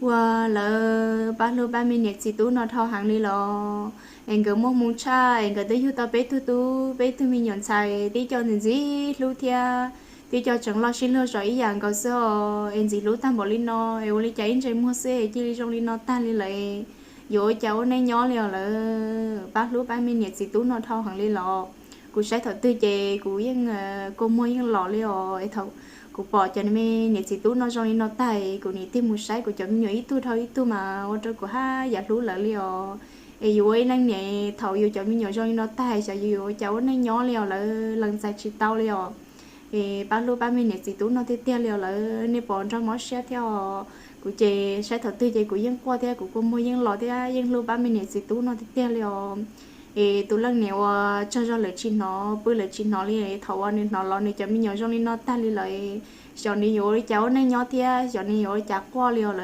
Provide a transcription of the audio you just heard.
Ua, lawv pab hlub pab me niam txiv tub no dhau heev li los, es nkawd muaj hmoo tshaj es nkawd twb yug tau peb tug tub peb tug me nyuam ntxhais tib co ntxim ntxim hlub thiab tib co tseem loj sib luag zom ib yam nkaus xwb os. Es ntxim hlub tag npaum li no es ua li cas ib ntsais muag xwb es cia li zoo li no tag li lawm. Yuav ua cas ua neej nyob li os lawv pab hlub pab me niam txiv tub no dhau heev li los. Kuv saib thaum twg ces kuv yeej kua muag yeej los li os. Thaum kuv pom cov me niam txiv tub no zoo li no tag, kuv nim tig mus saib kuv cov me nyuam ib tug dhau ib tug mas ua rau kuv haj yam hlub lawv li os. Es yus ua ib leej niam thaum yus cov me nyuam zoo li no tag xyov yus yuav ua cas ua neej nyob li os lawv, lees txais tsis tau li os. Es pab hlub pab me niam txiv tub no tiag tiag li os lawv, nej puas nrog mob siab thiab os? Kuv ces saib thaum twg ces kuv yeej quaj thiab kuv kua muag yeej los thiab yeej hlub pab me niam txiv tub no tiag tiag li os. Es tus leej niam uas tsaug zog lawv tsis hnov pw lawv tsis hnov li, thaum uas nws hnov los nws cov me nyuam zoo li no tag li lawm, xyov nws yuav ua li cas ua neej nyob thiab xyov nws yuav ua li cas quaj li os.